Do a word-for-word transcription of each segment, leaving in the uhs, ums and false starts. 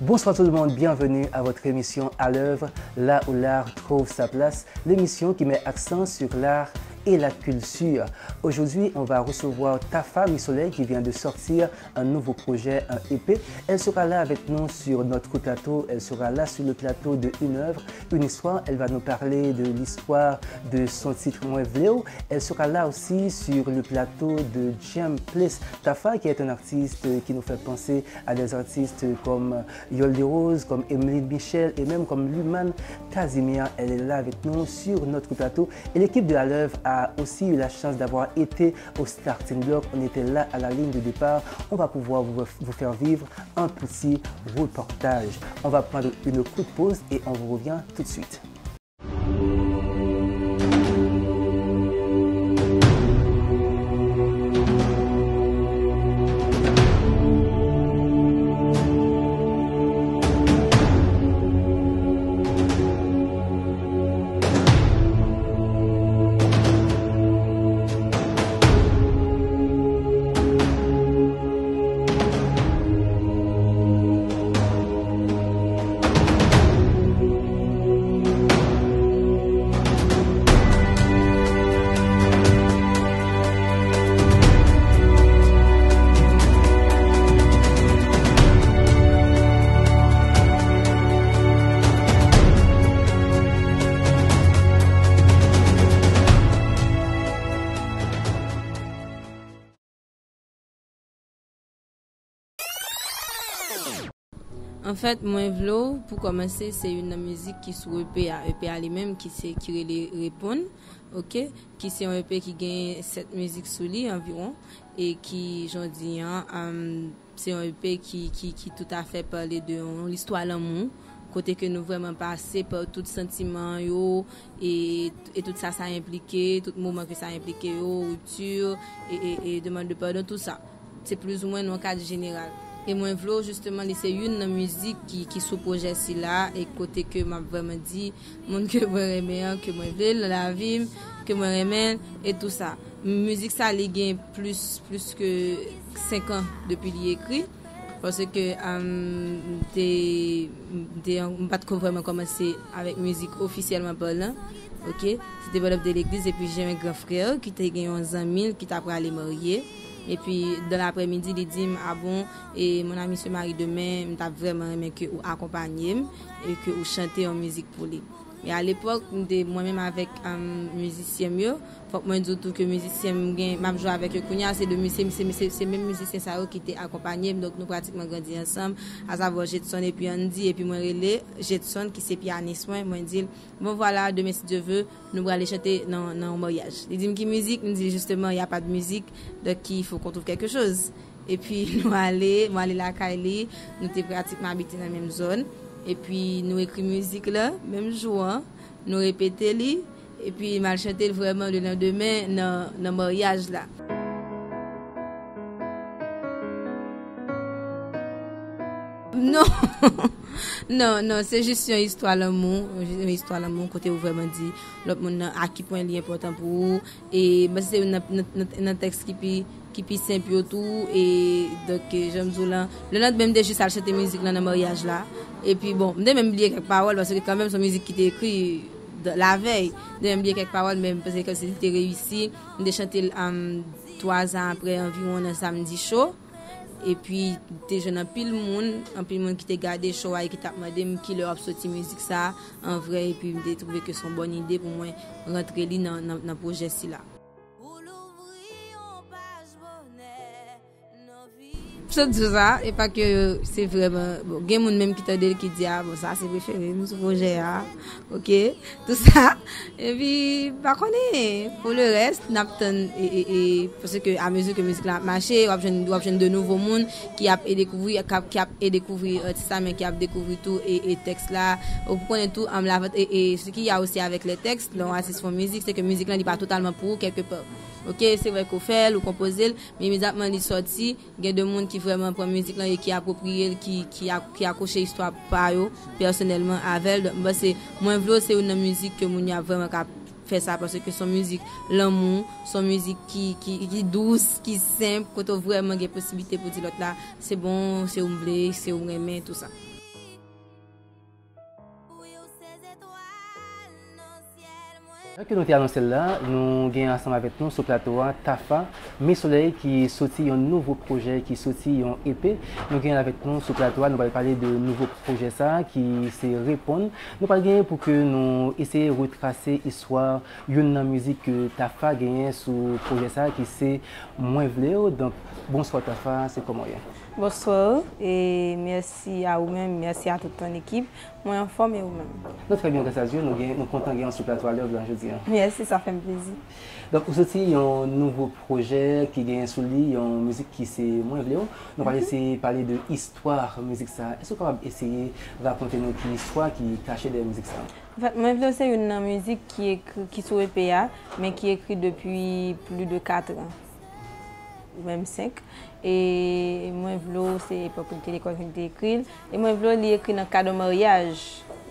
Bonsoir tout le monde, bienvenue à votre émission À l'œuvre, là où l'art trouve sa place, l'émission qui met accent sur l'art et la culture. Aujourd'hui, on va recevoir Tafa Mi Soleil qui vient de sortir un nouveau projet, un E P. Elle sera là avec nous sur notre plateau, elle sera là sur le plateau de Une œuvre, une histoire. Elle va nous parler de l'histoire de son titre Mwen Vle'w. Elle sera là aussi sur le plateau de Jam Place. Tafa, qui est un artiste qui nous fait penser à des artistes comme Yol Derose, comme Emeline Michel et même comme Lumane Casimir. Elle est là avec nous sur notre plateau. Et l'équipe de À l'œuvre a aussi eu la chance d'avoir été au starting block. On était là à la ligne de départ. On va pouvoir vous, vous faire vivre un petit reportage. On va prendre une courte pause et on vous revient tout de suite. Anfèt, Mwen Vle'w, pou kòmanse, se youn nan mizik ki sou E P a. E P a li menm ki se, ki rele Reponn, oke, ki se yon E P ki gen sèt mizik sou li anviwon, e ki, jan w di an, um, se yon E P ki, ki, ki toutafè pale de yon listwa lanmou, kote ke nou vrèman pase pa tout santiman yo, e, e tout sa sa enplike, tout moman ke sa enplike yo, ripti, e, e, e demann de padon, tou sa. Se plizoumwen nan yon kad jeneral. E Mwen Vle'w, jisteman, li se youn nan mizik ki, ki sou pwojè sila, e kote ke m ap vrèman di moun ke mwen renmen an, ke mwen vle l nan lavi m, ke mwen renmen l, e tou sa. Mizik sa, li gen plis, plis ke senk an depi li ekri. Paske, um, m te, m te, m pa t ko vrèman kòmanse avèk mizik ofisyèlman palan. Oke? Se te pandan m te legliz, epi jen yon gran frè ki te gen yon zanmi l ki ta prale marye. Epi, dan laprèmidi, li di m, "A bon, e mon ami se marie demen, m t ap vrèman renmen ke ou akonpanye m e ke ou chante yon mizik pou li." E alepòk, m te, mwen menm avèk, um, mizisyen m yo, fòk mwen di w tou ke mizisyen m gen, m ap jwe avèk yo kounye a, se de mi-, se, se, se, se menm mizisyen sa yo ki te akonpanye m, donk nou pratikman grandi ansanm, asavwa Jetson epi Andy, epi mwen rele Jetson ki se pyanis mwen, mwen di l, "Bon, vwala, demen, si Dye ve, nou prale chante nan, nan yon maryaj." Li di m, "Ki mizik?" M di l, "Justement, il y a pas de musique, donc il faut qu'on trouve quelque chose." Epi nou ale, mwen ale lakay li, nou te pratikman abite nan menm zòn. Epi nou ekri mizik la, menm jou an, nou repete li, epi m al chante l vrèman lelandemen nan, nan maryaj la. Non. Non, non, se jis yon istwa lanmou, yon istwa lanmou kote ou vrèman di lòt moun nan a ki pwen li enpòtan pou ou. E, bon, se youn nan, nan, nan, nan tèks ki pi, ki pi senp yo tou. E, donk, e, jan m di w lan, lelandemen m te jis al chante mizik lan nan maryaj la. Epi, bon, m te menm bliye kèk pawòl, paske kanmenm se yon mizik ki te ekri d-, lavèy. M te menm bliye kèk pawòl, men m panse ke se li te reyisi. M te chante l, um, twa zan apre anviwon nan Samedi Chaud. Epi, te jwenn anpil moun, anpil moun ki te gade show a e ki t ap mande m kilè w ap soti mizik sa a an vrè, epi m te twouve ke se yon bòn ide pou mwen rantre li nan, nan, nan pwojè sila. Sa di sa, e pa ke se vrèman, bon, gen moun menm ki tande l ki di, "A, bon, sa se prefere m sou pwojè a." Oke, tou sa. Epi, pa konnen, pou le rès, n ap tann, e, e, e, paske a mezi ke mizik la ap mache, w ap jwenn, w ap jwenn de nouvo moun ki ap e dekouvri, k ap, ki ap e dekouvri atis la, men ki ap dekouvri tou, e, e, tèks la. Ou konnen tou, um, la vente, e, e, ce qu'il y a aussi avec les textes, lè yon atis fè yon mizik, se ke mizik lan, li pa totalman pou ou, kèlke pa. Oke, se vre ke w fè l, ou konpoze l, men imedyatman li sòti, gen de moun ki vrèman pran mizik lan e ki apwopriye l, ki, ki a-, ki akwoche istwa pa yo pèsonèlman avè l. Donk, m panse Mwen Vle'w se youn nan mizik ke moun yo ap vrèman ka fè sa, paske se yon mizik lanmou, se yon mizik ki, ki, ki dous, ki senp, kote w vrèman gen posiblite pou di lòt la, se bon, se ou m vle, se ou m renmen, tou sa. Jan ke nou te anonse l la, nou gen ansanm avèk nou sou plato a Tafa, Me Solèy ki soti yon nouvo pwojè, ki soti yon E P. Nou gen l avèk nou sou plato a, nou pral pale de nouvo pwojè sa a ki se Reponn. Nou pral gen pou ke nou eseye retrase istwa youn nan mizik ke Tafa genyen sou pwojè sa a ki se Mwen Vle W. Donk, bonswa Tafa, se kòman w ye? Bonsoir, et merci à vous-même, merci à toute ton équipe. Mwen anfòm, e ou menm? Nou trè byen, gras a Dye, nou gen, nou kontan gen w sou plato a Love la jodi a. Mèsi, sa fè m plezi. Donk, ou soti yon nouvo pwojè ki gen sou li yon mizik ki se Mwen Vle W. Nou pral eseye pale de istwa mizik sa. Èske w kapab eseye rakonte nou ki istwa ki kache dèyè mizik sa? Anfèt, Mwen Vle W se youn nan mizik ki ekri, ki sou E P a, men ki ekri depi plis de kat an. Ou menm senk. E Mwen Vle W, se epòk m te lekòl ke m te ekri l. E Mwen Vle W, li ekri nan kad yon maryaj,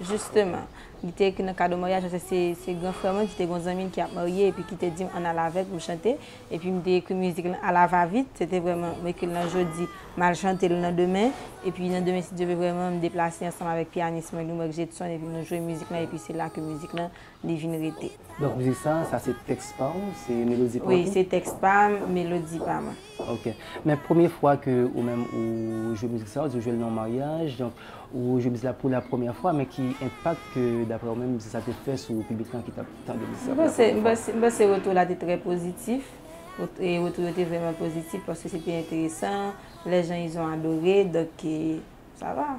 jisteman. Li te ekri nan kad yon maryaj, paske se, se gran frè mwen ki te gen yon zanmi l ki ap marye, epi ki te di m ann al avè l pou m chante. Epi m te ekri mizik lan alavavit, se te vrèman, m ekri l nan jodi, m al chante l nan demen. Epi nan demen, si Dye vle, vrèman, m deplase ansanm avèk pyanis mwen, Louis Marc Jedson, epi nou jwe mizik lan, epi se la ke mizik lan li vin rete. Donk, mizik sa, sa se tèks pa w, se melodi pa w tou? Wi, se tèks pa m, melodi pa mwen. Ok. Men premye fwa ke ou menm ou jwe mizik sa, ou di w jwe l nan yon maryaj, donk ou jwe mizik la pou la premyè fwa, men ki enpak ke, daprè ou menm, mizik sa te fè sou piblik lan ki t ap tande mizik sa pou la premyè fwa? M panse, m panse, m panse retou la te trè pozitif. Ret-, e retou yo te vrèman pozitif paske se te enteresan. Les gens, ils ont adoré, donk, e, sa va.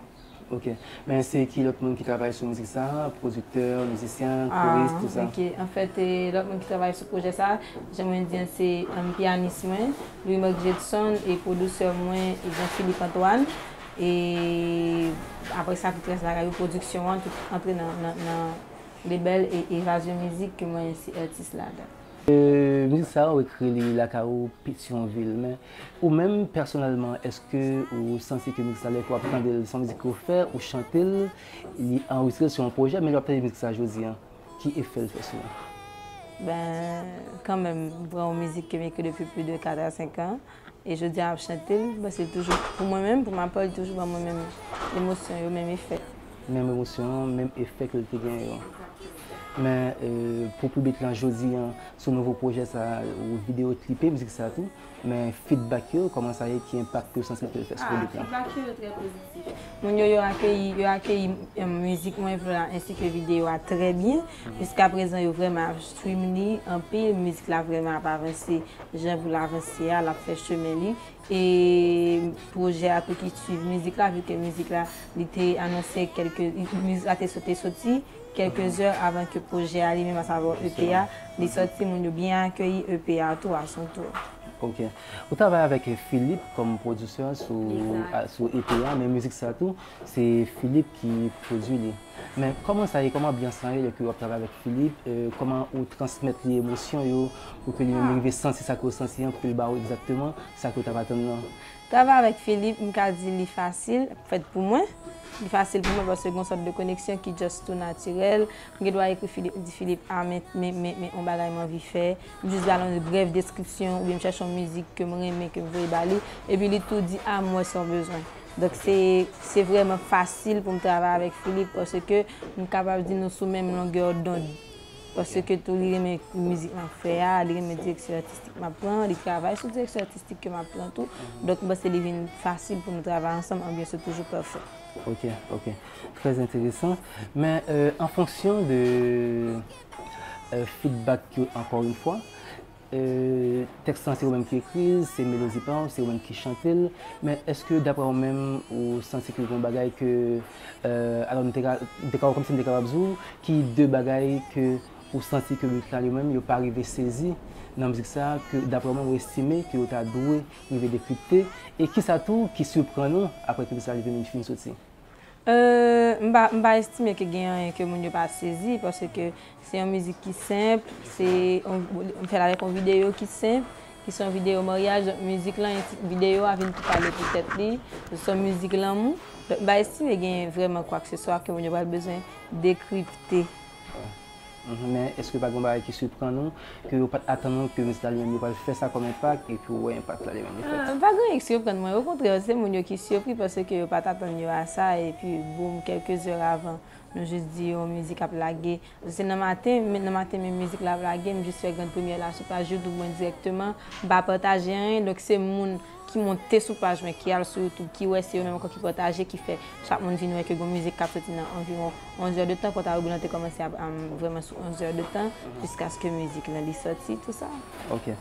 Ok. Men se ki lòt moun ki travay sou mizik sa a? Pwodiktè, mizisyen, koris, tout sa? Ah, ok. Anfèt, e, lòt moun ki travay sou pwojè sa a, jan mwen di an, se, um, pyanis mwen, Louis Marc Jedson, e pwodisè mwen, e Jean Philippe Antoine. E apre sa, tout rès bagay yo, pwodiksyon an, tout antre nan, nan, nan label e Evasion Music ke mwen se atis ladan. E, mizik sa a, ou ekri li lakay ou, Petyonvil, men ou menm, pèsonèlman, èske ou santi ke mizik sa, lè ke w ap tande l, se yon mizik ke w fè, ou chante l, li anrejistre sou yon pwojè, men lè w ap tande mizik sa jodi a, ki efè l fè sou ou? Ben, kanmenm, m pran yon mizik ke m ekri depi plis de kat a senk an, e jodi a m ap chante l, m panse l toujou, pou mwen menm, pou ma pa, li toujou ban mwen menm emosyon yo, menm efè. Menm emosyon an, menm efè ke l te genyen yo. Men, e, pou piblik lan jodi a, sou nouvo pwojè sa, ou videyo klipe mizik sa tou, men feedback yo, kòman sa ye, ki enpak ke w santi ke l fè sou piblik lan? Ah, feedback yo, yo trè pozitif. Moun yo, yo akeyi, yo akeyi, em, mizik Mwen Vle W la, ensi ke videyo a trè byen. Jiskaprezan, yo vrèman ap stream li anpil, mizik la vrèman ap avanse jan pou l avanse a, l ap fè chemen li. E pwojè a tou ki swiv mizik la, vi ke mizik la, li te anonse kèlke, mizik la te so-, te soti kèlke zè avan ke pwojè a li menm, asavwa E P a, li sòti, moun yo byen akeyi E P a tou a son tou. Ok. Ou travay avèk Philippe kòm pwodiktè sou, a, sou E P a, men mizik sa tou, se Philippe ki pwodui li. Men kòman sa ye, kòman anbyans lan ye lè ke w ap travay avèk Philippe, e, kòman ou transmèt li emosyon yo, pou ke li menm li rive santi sa ke w santi an, pou ke l ba w egzakteman sa ke w t ap atann nan? Travay avèk Philippe, m ka di li fasil, fèt pou mwen. Li fasil pou mwen paske gen yon sòt de koneksyon ki just tou natirèl. M gen dwa ekri Philippe, m di Philippe, a, men, men, men, men yon bagay m anvi fè. M jis ba l yon brèf deskripsyon, oubyen m chèche yon mizik ke m renmen, ke m voye ba li. Epi li tou di, a, m wè sa w bezwen. Donk, se, se vrèman fasil pou m travay avèk Philippe, paske m kapab di nou sou menm longè dond. Paske tou li renmen mizik m ap fè a, li renmen direksyon atistik m ap pran, li travay sou direksyon atistik ke m ap pran tou. Donk, m panse li vin fasil pou nou travay ansanm, anbyans yo toujou pafè. Ok, ok. Trè enteresan. Men, e, an fonksyon de, e, feedback yo, ankò yon fwa, e, tèks lan se ou menm ki ekri l, se melodi pa w, se ou menm ki chante l, men èske daprè ou menm, ou santi ke gen yon bagay ke, e, alò, m te ka, m te ka, kòmsi m te kapab di w, ki de bagay ke ou santi ke mizik la li menm, yo pa rive sezi nan mizik sa, ke daprè ou menm, ou estime ke yo ta dwe rive dekripte, e kisa tou ki siprann ou apre ke mizik la li vin fin soti? Euh, m pa, m pa estime ke gen anyen ke moun yo pa sezi, paske se yon mizik ki senp, se yon, m fè l avèk yon videyo ki senp, ki se yon videyo maryaj, donk mizik lan, videyo a vin tou pale pou tèt li, se yon mizik lanmou. Donk m pa estime gen vrèman kwakseswa ke moun yo pral bezwen dekripte. Mhm, men èske pa gen yon bagay ki siprann ou, ke yo pa t atann ou ke mizik la li menm li pral fè sa kòm enpak, epi w wè enpak la li menm li fèt? Ah, pa gen anyen ki siprann mwen. Okontrè, se moun yo ki sipri paske yo pa t atann yo a sa, epi boum, kèlke zè avan, nou jis di yon mizik ap lage. Se nan maten, men nan maten menm mizik la ap lage, m jis fè grenn premyè la sou paj YouTube mwen dirèkteman, m pa pataje anyen, donk se moun ki monte sou paj mwen, ki al sou YouTube, ki wè se yo menm ankò ki pataje, ki fè chak moun vin wè ke gon mizik k ap soti nan anviwon onz è de tan, kont a rebound lan te kòmanse ap, am, vrèman sou onz è de tan, jiskaske mizik lan li sòti, tou sa. Ok.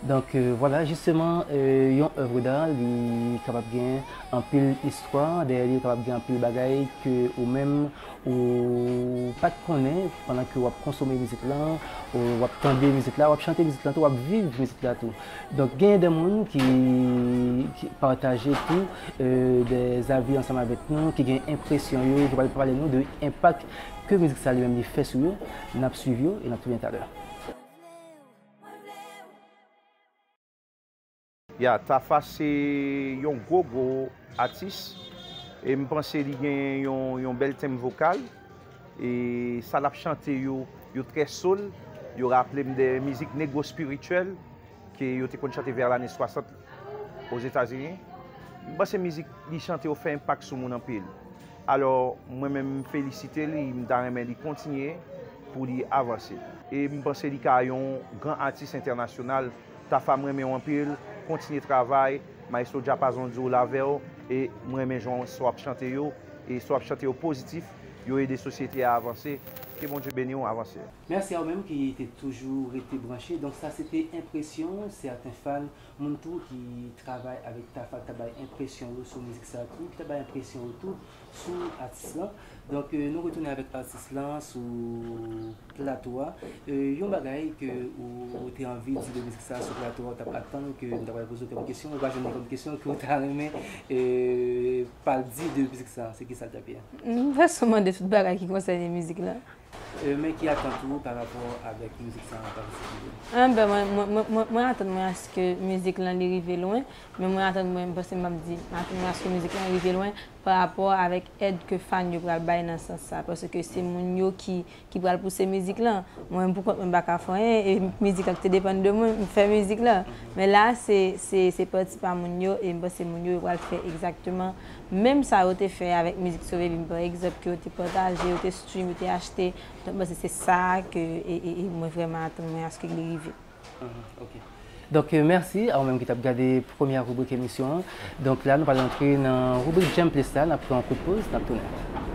Donk, euh, vwala, jisteman, euh, yon èv da, li kapab gen anpil istwa dèyè li, li kapab gen anpil bagay ke ou menm ou pa t konnen pandan ke w ap konsome mizik lan, ou w ap tande mizik la, w ap chante mizik lan tou, w ap viv mizik la tou. Donk, gen de moun ki, ki pataje tou, euh, de zavi ansanm avèk nou, ki gen enpresyon yo, ki pral pale nou de enpak ke mizik sa li menm li fè sou yo, n ap swiv yo e n ap tounen talè. Ya, Tafa se yon gwo, gwo atis. E m panse li gen yon, yon bèl tenb vokal. E sa l ap chante yo, yo trè soul. Yo raple m de mizik negro spirityèl ke yo te konn chante vè lane swasant Ozetazini. M panse mizik li chante yo fè enpak sou moun anpil. Alò, mwen menm, m felisite li, m ta renmen li kontinye pou li avanse. E m panse li ka yon gran atis entènasyonal. Tafa, m renmen w anpil, kontinye travay, Maestro Diapason di w l avè w, e m renmen jan sa w ap chante yo, e sa w ap chante yo pozitif, yo ede sosyete a avanse. Ke Bondye beni w, avanse. Mèsi a ou menm ki te toujou rete branche. Donk sa se te enpresyon sèten fan, moun tou ki travay avèk Tafa, ki ta bay enpresyon yo sou mizik sa tou, ki ta bay enpresyon yo tou sou atis lan. Donk, euh, nou retounen avèk atis lan sou plato a. Euh, yon bagay ke ou, ou te anvi di de mizik sa sou plato a, ou t ap atann ke m ta pral poze w kòm kesyon, ou pa jwenn li kòm kesyon, ke ou ta renmen, euh, pral di de mizik sa, se ki sa l t ap ye? M vle sou mande tout bagay ki konsène mizik lan. Euh, men ki atant ou pa rapò avèk mizik sa an patikilye? Enben, mwen, mwen, mwen, mwen, mwen atann mwen aske mizik lan li rive lwen, men mwen atann mwen, m panse m ap di, m atann mwen aske mizik lan rive lwen pa rapò avèk èd ke fan yo pral bay nan sans sa, paske se moun yo ki, ki pral pouse mizik lan. Mwen menm pou kont mwen m pa ka fè anyen, e mizik lan ki te depann de mwen, m fè mizik lan. Men la, se, se, se pati pa moun yo, e m panse moun yo, yo pral fè egzakteman menm sa yo te fè avèk mizik Sove Vi m, pa egzanp, ke yo te pataje, yo te stream, yo te achte. Donk, m panse se sa ke, e, e, e mwen vrèman atann mwen aske li rive. Aha, ok. Donk, euh, mèsi a ou menm ki t ap gade premyè ribrik emisyon an. Donk, la, nou pral antre nan ribrik Djemplist la, n ap pran yon kout poz, n ap tounen.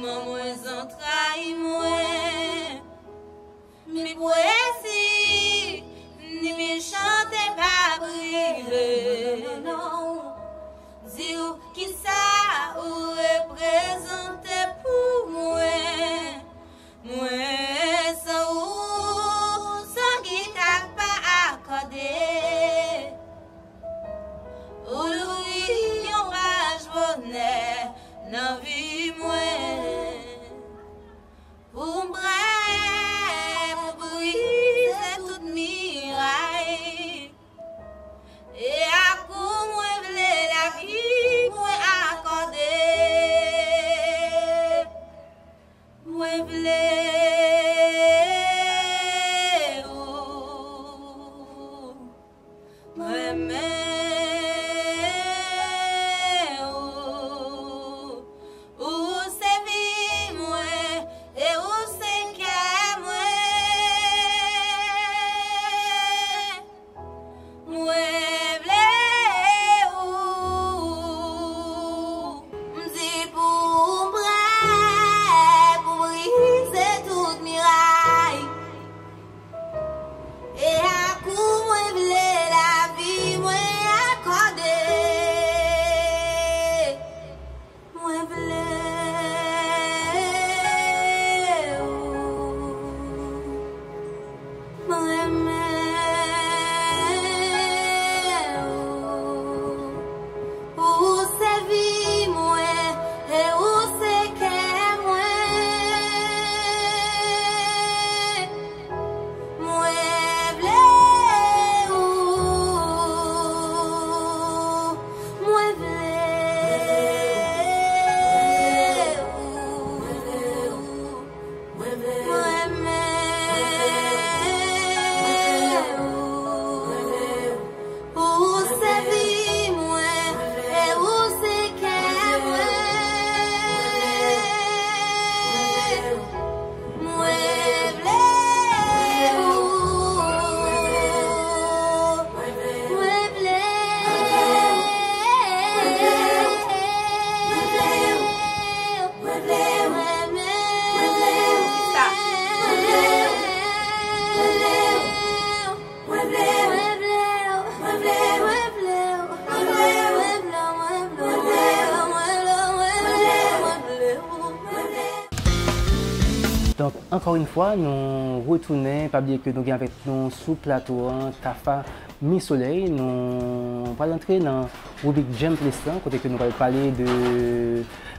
Mwen zantray mwen, mi pwezi, ni mi chante pa prive. Di w kisa ou reprezante pou mwen. Mwen san ou, san gita k pa akòde. Ou louvri yon paj bonè nan vi mwen. Pou m prè pou brize tout miray. E ak ou mwen vle lavi mwen akòde. Mwen vle ou, mwen renmen ou. Ou se vi mwen, e ou se kè mwen. Mwen vle ou. M di pou m prè pou brize tout miray. E ak ou mwen vle lavi mwen akòde. Mwen vle ou, mwen renmen ou, ou se vi mwen, e ou se kè mwen. Mwen vle ou, mwen vle ou, mwen renmen ou. Ou se vi mwen, e ou se kè mwen. Mwen vle ou, mwen vle ou, mwen vle ou. Donk, ankò yon fwa, nou retounen. Pa bliye ke nou gen avèk nou sou plato a Tafa Mi Solèy. Nou pral antre nan ribrik Jam Playlist lan, kote ke nou pral pale de,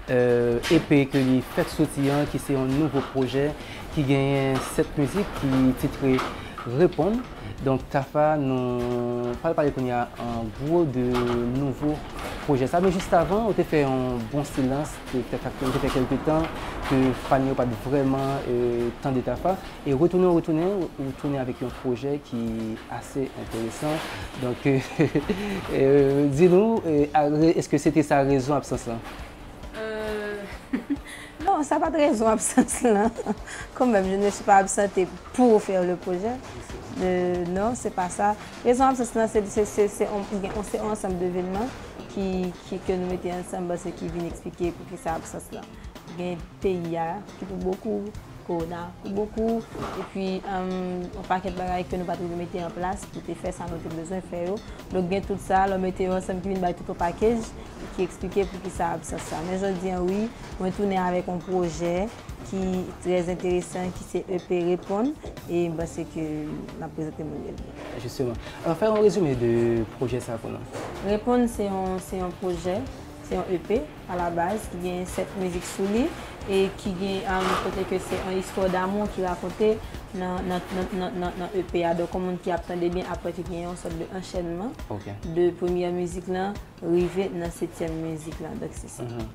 euh, E P ke li fèk soti an, ki se yon nouvo pwojè ki genyen sèt mizik ki titre Reponn. Donk, Tafa, nou pral pale kounye a an gwo de nouvo pwojè sa. Men jis avan, ou te fè yon bon silans, te fè, ou te fè kèlke tan ke fan yo pa t vrèman, euh, tande Tafa. E retounen, ou retounen, ou tounen avèk yon pwojè ki ase enteresan. Donk, euh, euh, di nou, euh, a, re-, èske se te sa rezon absans lan? Euh, non, sa pa t rezon absans lan. Kanmenm, je ne suis pas absente pour faire le projet. Euh, non, c'est pas ça. Rezon absans lan, se, se, se, se on, gen, se on ansanm devenman ki, ki, ke nou mete ansanm, paske ki vin eksplike poukisa absans lan. Gen peyi a, ki pou bokou, kowona pou bokou, epi, um, yon pakèt bagay ke nou pa t rive mete an plas pou te fè sa nou te bezwen fè yo. Donk, gen tout sa, lè w mete yo ansanm ki vin bay tout yon pakej, ki eksplike poukisa absans sa. Men jodi a, wi, mwen tounen avèk yon pwojè ki trè enteresan, ki se E P Reponn, e m panse ke m ap prezante moun yo li. Jisteman. Alò, fè yon rezime de pwojè sa pou nou. Reponn se yon, se yon pwojè, se yon E P a la baz ki gen sèt mizik sou li e ki gen, um, kote ke se yon istwa damou ki rakonte nan, nan, nan, nan, nan, nan E P a. Donk, yon moun ki ap tande byen, apre ki gen yon sòt de anchènman Ok. de premyè mizik lan rive nan setyèm mizik lan. Donk, se sa. Mhm.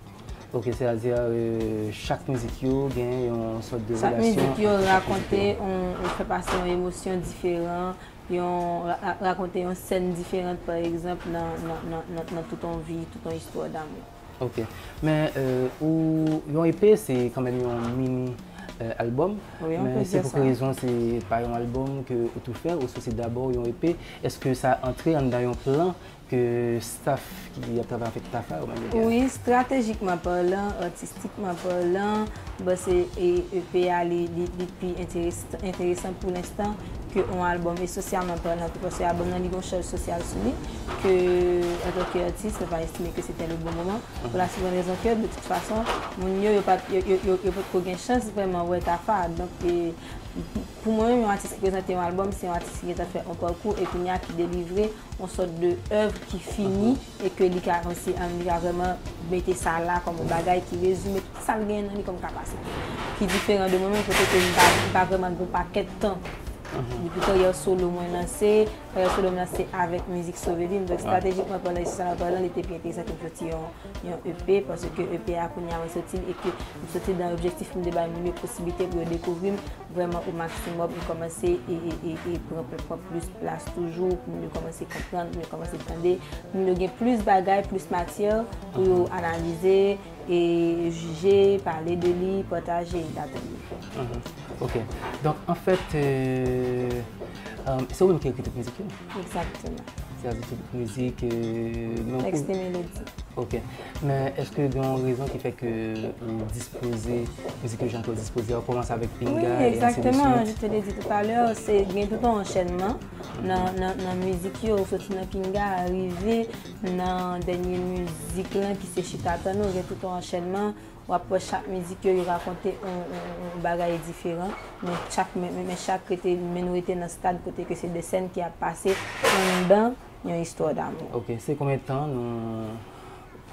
Ok, sètadi, euh, chak mizik yo gen yon sòt de Chak relasyon mizik yo avèk chak rakonte, mizik yo. On, on fè pase yon emosyon diferan, yon ra-, rakonte yon sèn diferan, pa egzanp, nan, nan, nan, nan, nan tout yon vi, tout yon istwa damou. Ok. Men, euh, ou, yon E P, se kanmenm yon mini euh, albòm. Wi, yon Men plezi se pou sa. Rezon, se pa yon albòm ke ou tou fè, ou sou se dabò yon E P. Èske sa antre anndan yon plan ke staff ki ap travay avèk Tafa yo menm yo gen? Wi, estratejikman palan, atistikman palan, bon, se e, E P a li, li, li pi enteres- enteresan pou lenstan ke yon albòm. E sosyalman palan tou, paske albòm nan li gen yon chaj sosyal sou li, ke antanke atis, mwen pa estime ke se te le bon moman. Pou la simple raison que, de toute façon, moun yo, yo pa, yo, yo, yo, yo potko gen chans vrèman wè Tafa. Donk, e, pou mwen menm, yon atis ki prezante yon albòm, se yon atis ki gentan fè yon pakou e kounye a ki delivre yon sòt de èv ki fini e ke li ka osi, um, li ka vrèman mete sa la kòm yon bagay ki rezime tout sa l genyen nan li kòm kapasite. Ki diferan de mwen menm, kote ke m pa, m pa vrèman gen yon pakèt tan. Depi karyè solo mwen lanse, karyè solo m lanse avèk mizik Sove Vi m. Donk, estratejikman palan, e sosyalman palan, li te pi enteresan ke m soti yon, yon E P, paske E P a kounye a mwen soti l e ke m soti l nan objektif pou m te bay moun yo posiblite pou yo dekouvri m vrèman o maksimòm e kòmanse e, e, e, e pran, pran, pran plis plas toujou, pou moun yo kòmanse konprann, pou yo kòmanse tande, pou moun yo gen plis bagay, plis matyè pou yo analize, e jije, pale de li, pataje, e atann li. Mhm. Ok. Donk, anfèt, euh, euh, se ou menm ki ekri tout mizik yo? Egzakteman. Se a di tout mizik, euh, men ou Tèks e melodi. Ok. Men èske gen yon rezon ki fè ke ou dispoze mizik yo jan ke ou dispoze a, ou kòmanse avèk Pinga Wi, e ainsi de egzakteman, suite? Je te le dis tout à l'heure, se gen tout yon anchenman nan, nan, nan mizik yo, ou soti nan Pinga, rive nan dènye mizik lan ki se Chita Tann ou, gen tout yon anchenman. W ap wè chak mizik yo, yo rakonte yon, yon, yon, yon bagay diferan, men chak, men, men, men chak rete, men nou rete nan stad kote ke se de sèn ki ap pase anndan yon istwa damou. Ok, se konbyen tan nou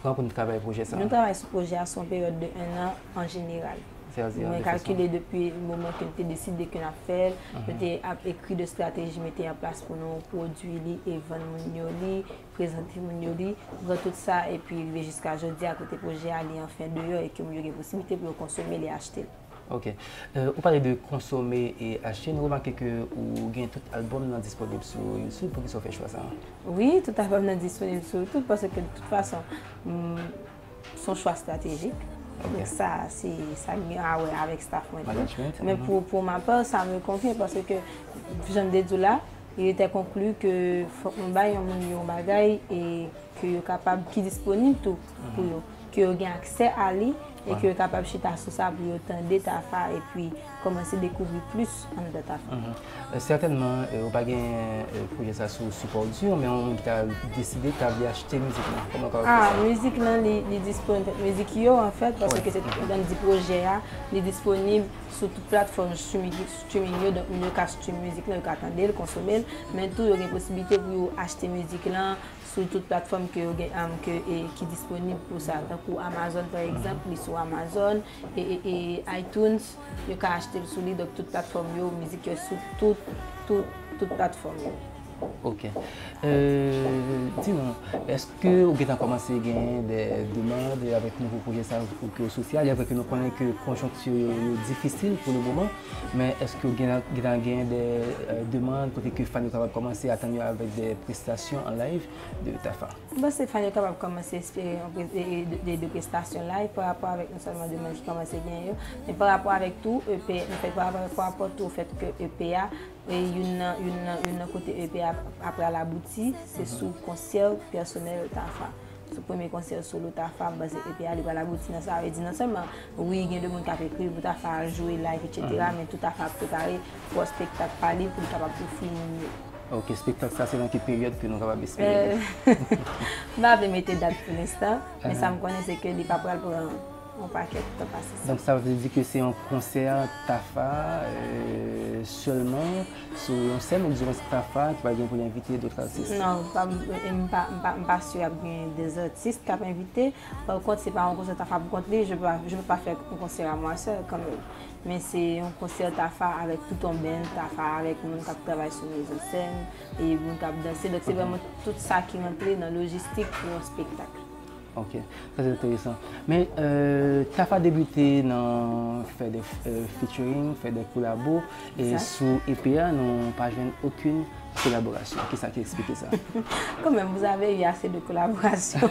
pran pou nou travay pwojè sa? Nou travay sou pwojè a sou yon peryòd de en an an jeneral. Sètadi, Mwen de fason kalkile depi moman ke n te deside ke n ap fè l, nou te ap ekri de estrateji mete an plas pou nou pwodui li e vann moun yo li, prezante moun yo li, pran tout sa epi rive jiska jodi a kote pwojè a li anfen deyò e ke moun yo gen posiblite pou yo konsome li, achte l. Ok. Euh, ou pale de konsome e achte, nou remake ke ou gen tout albòm nan disponib sou YouTube, poukisa ou fè chwa sa a? Wi, tout albòm nan disponib sou YouTube, paske de tout fason, m, se yon chwa estratejik. Ok. Donk sa, se sa gen a wè avèk staff mwen tou. Management, Men mhm. Pou, pou ma pa, sa mwen konfye paske, jan m te di w la, il était conclu ke fòk nou bay yon moun yon bagay e ke yo kapab, ki disponib tou pou yo, ke yo gen aksè a li e ke yo kapab chita sou sa pou yo tande Tafa epi kòmanse dekouvri plis anndan Tafa. Mhm. Euh, sètènman, euh, ou pa gen euh, pwojè sa sou sipò di, men yon moun ki ta deside ta vle achte mizik lan. Kòman ou ka fè Ah, sa? Mizik lan, li, li disponib, mizik yo, anfèt, paske Wi. Se Tann Di pwojè a, li disponib sou tout platfòm streaming, streaming yo, donk moun yo ka stream mizik lan, yo ka tande l, konsome l, men tou yo gen posiblite pou yo achte mizik lan sou tout platfòm ke yo gen, um, ke, e, ki disponib pou sa, tankou Amazon pa egzanp, li sou Amazon, e, e, e iTunes, yo ka achte l sou li, donk tout platfòm yo, mizik yo sou tout, tout, tout platfòm yo. Ok. Euh, di nou, èske ou gentan kòmanse genyen de demann avèk nouvo pwojè sa ou ke ou soti a? Byen ke nou konnen ke konjonkti yo, yo difisil pou le moman, men èske ou gentan, gentan genyen de euh, demann kote ke fan yo kapab kòmanse atann yo avèk de prestasyon an live de Tafa? M panse fan yo kapab kòmanse espere yon pre- de, de, de, de prestasyon live pa rapò avèk non sèlman demann ki kòmanse genyen yo, men pa rapò avèk tou E P, anfèt, pa rapò, pa rapò tou o fèt ke E P a, e youn nan, youn nan, youn nan kote E P a ap pral abouti, se sou konsè pèsonèl Tafa. Sou premye konsè solo Tafa, m panse E P a li pral abouti nan sa. Sa vle di non sèlman, wi, gen de moun k ap ekri pou Tafa al jwe live, etsetera, men tou Tafa ap prepare pwòp espektak pa li pou li kapab ofri moun yo. Ok, espektak sa se nan ki peryòd ke nou kapab espere? Euh, m pa vle mete dat pou lenstan, men sa m konnen se ke li pa pral pran yon pakèt tan pase sa. Donk sa vle di ke se yon konsè Tafa euh, sèlman sou yon sèn, oubyen se Tafa ki pral gen pou l envite dòt atis? Non, pa, m pa, m pa, m pa si ap gen de atis k ap envite. Par contre, se pa yon konsè Tafa pou kont li, je peux pas, je peux pas faire un concert à moi seule quand même. Men se yon konsè Tafa avèk tout yon band Tafa, avèk moun k ap travay sou mizannsèn e moun k ap danse. Donk se vrèman tout sa ki rantre nan lojistik pou yon espektak. Ok, trè enteresan. Men euh, Tafa debite nan fè de euh, featuring, fè de kolabo, e Exact. Sou E P a nou pa jwenn okenn kolaborasyon. Kisa ki eksplike sa? Quand même, vous avez eu assez de collaborations.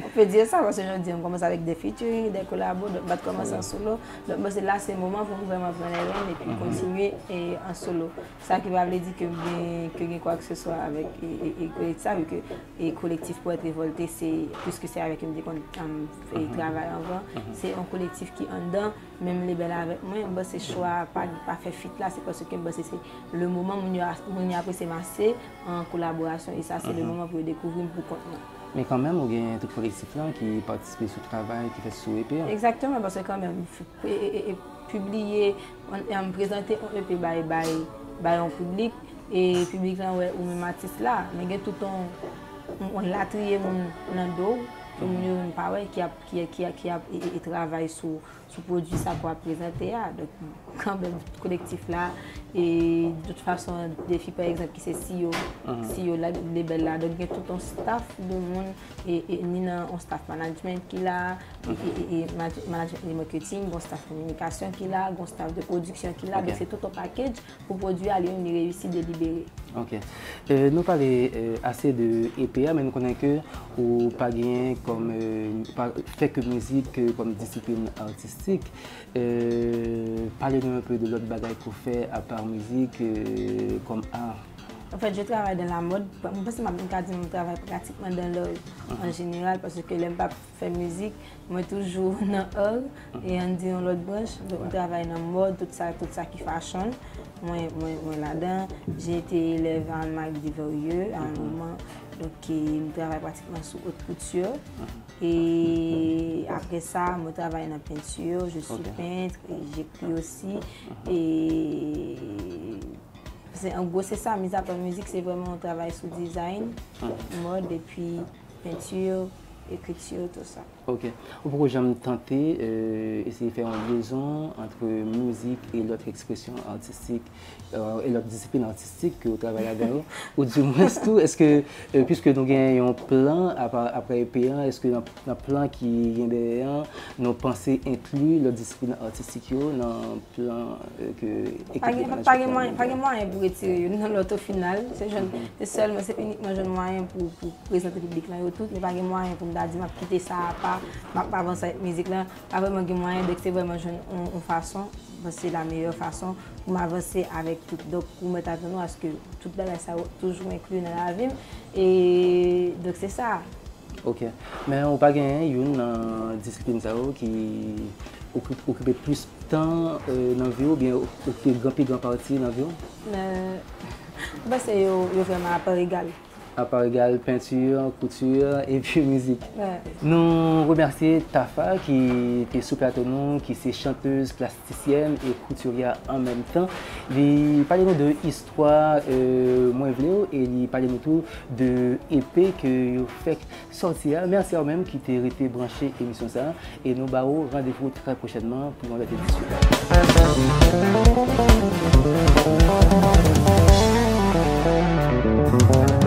On peut dire ça, parce que je dis, on commence avec des featuring, des collabos, donc, on va commencer en solo. Donc, bon, c'est là, c'est le moment pour vraiment prendre les rênes et puis continuer et en solo. Sa ki pa vle di ke m gen, ke gen kwa ke se swa avèk e, e, e kolektif sa, vu ke e kolektif Poète Révolté, se, puiske se avèk yo m te konn, um, fè travay anvan, se yon kolektif ki anndan menm lebèl avèk mwen. M panse chwa pa, pa fè feat la, se paske m panse se le moman moun yo, moun yo apresye m ase an kolaborasyon, e sa se le moman pou yo dekouvri m pou kont mwen. Men kanmenm, ou gen tout kolektif lan ki patisipe sou travay ki fèt sou E P a. Egzakteman, paske kanmenm, e, e, e, e pibliye, an, an prezante yon E P bay, bay, bay yon piblik, e piblik lan wè ou menm atis la, men gen tout yon, yon, yon latriye moun nan do w, ke moun yo menm pa wè, ki ap, ki, ki, ki ap, e, e, e travay sou, sou pwodui sa ke w ap prezante a. Donk, kanmenm, kolektif la, e de tout fason, Defi, pa egzanp, ki se C E O, C E O la, lebèl la. Donk, gen tout yon staff de moun, e, e ni nan yon staff management ki la, e, e, e, e manaj-, management e marketing, gon staff kominikasyon ki la, gon staff de pwodiksyon ki la. Donk, se tout yon package pou pwodui a li menm li reyisi delibere. Ok. Euh, nou pale, euh, ase de E P a, men nou konnen ke ou pa genyen kòm, euh, pa fè ke mizik, euh, kòm disiplin atistik. Euh, pale nou enpe de lòt bagay ke w fè apa mizik, euh, kòm art. En fait, je travaille dans la mode. Mwen panse m ap, m ka di m travay pratikman dans l'art en général, paske lè m p ap fè mizik, mwen toujou nan art, e ann di yon lòt branch. Donk, m travay nan mòd, tout sa, tout sa ki fashion, mwen, mwen, mwen ladan. J'ai été élève à Mike Deverieux à un moment. Donk, e, m travay pratikman sou haute couture. E apre sa, mwen travay nan penti. Je suis peintre et j'écris aussi. E se, an gwo, se sa, mizapa mizik, se vrèman yon travay sou design, mòd, epi penti, ekriti, tout sa. Ok. Ou poko janm tante, euh, eseye fè yon lyezon ant mizik e lòt ekspresyon atistik, euh, e lòt disiplin atistik ke w travay ladan yo? Ou di mwens tou, èske, euh, piske nou gen yon plan apa, apre E P a, èske nan, nan plan ki gen dèyè an, nou panse enkli lòt disiplin atistik yo nan plan, euh, ke ekip de management la mete? Pa gen mwayen, pa gen mwayen pou retire youn nan lòt o final. Se jwenn, se sèlman, se inikman jwenn mwayen pou, pou prezante piblik lan yo tout, men pa gen mwayen pou m ta di m ap kite sa apa, m ap avanse avèk mizik lan. Pa vrèman gen mwayen, donk se vrèman jwenn yon, yon fason, bon, se la meyè fason pou m avanse avèk tout. Donk, ou mèt atann ou aske tout bagay sa yo toujou enkli nan lavi m. E, donk, se sa. Ok. Men ou pa genyen youn nan disiplin sa yo ki oki-, okipe plis tan, euh, nan vi w, oubyen okipe gran, pi gran pati nan vi w? Men, m panse yo, yo vrèman apa egal. Apa egal, penti, kouti, epi mizik. Wi. Nou remèsye Tafa ki te sou plato nou, ki se chantèz, plastisièn e koutirye an menm tan. Li pale nou de istwa, euh, Mwen Vle W, e li pale nou tou de E P ke yo fèk sòti a. Mèsi a ou menm ki te rete branche emisyon sa a, e nou ba ou randevou trè pwochènman pou yon lòt edisyon.